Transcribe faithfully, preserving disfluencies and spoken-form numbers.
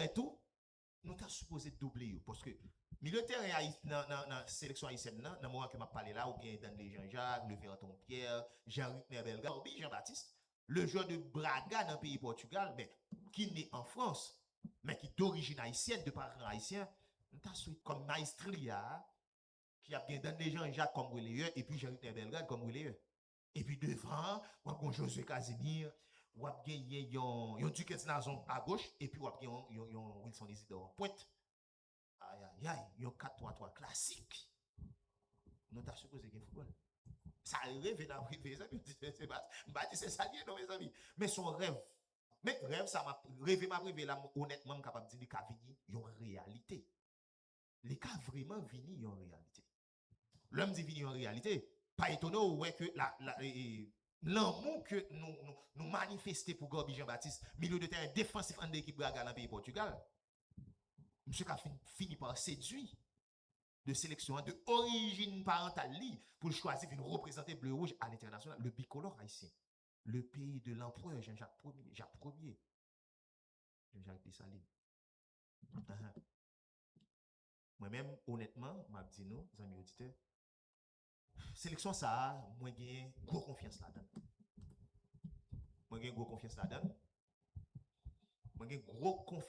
Etou, nou ta sipoze double yo. Paske milye tèren nan, nan, nan seleksyon ayisyèn nan, nan moman ke m ap pale la, ou gen Danley Jean-Jacques, Leverton Pierre, Jean Ricner Bellegarde, Jean Baptiste, le joueur de Braga nan peyi Pòtigal, men ki ne an Frans, men ki dorijin ayisyèn, de paran ayisyen, nou ta swete kòm Maestria, ki ap gen Danley Jean-Jacques kòm releyè, epi Jean Ricner Bellegarde kòm releyè. Epi devan, w ap gen Josué Casimir, w ap genyen yon, yon Duckens Nazon agoch, epi w ap gen yon, yon, yon Wilson Isidore an pwent. Ayayay, yon kat twa twa klasik. Nou ta sipoze gen foutbòl. Sa reve n ap reve, zanmi. Se pa, m pa di se sa l ye, non, mezanmi. Men se yon rèv. Men rèv sa, m ap reve, m ap reve la, m, onètman, m kapab di li ka vini yon reyalite. Li ka vrèman vini yon reyalite. Lè m di vini yon reyalite, pa etone w wè ke la, la, e, e, lanmou ke nou, nou, nou manifeste pou Gaby Jean Baptiste, milye de tèren defansif anndan ekip Braga nan peyi Pòtigal, misye ka fin, fini pa sedui de seleksyon an, de orijin parantal li, pou l chwazi vin reprezante Bleu Rouge à l'international, le bicolore haïtien, le pays de l'empereur Jean-Jacques Premier, Jacques Premier, Jean-Jacques Dessalines. Ahan. Mwen menm, onètman, m ap di nou, zanmi oditè, seleksyon sa a, mwen gen gwo konfyans ladan l. Mwen gen gwo konfyans ladan l. Mwen gen gwo konfyans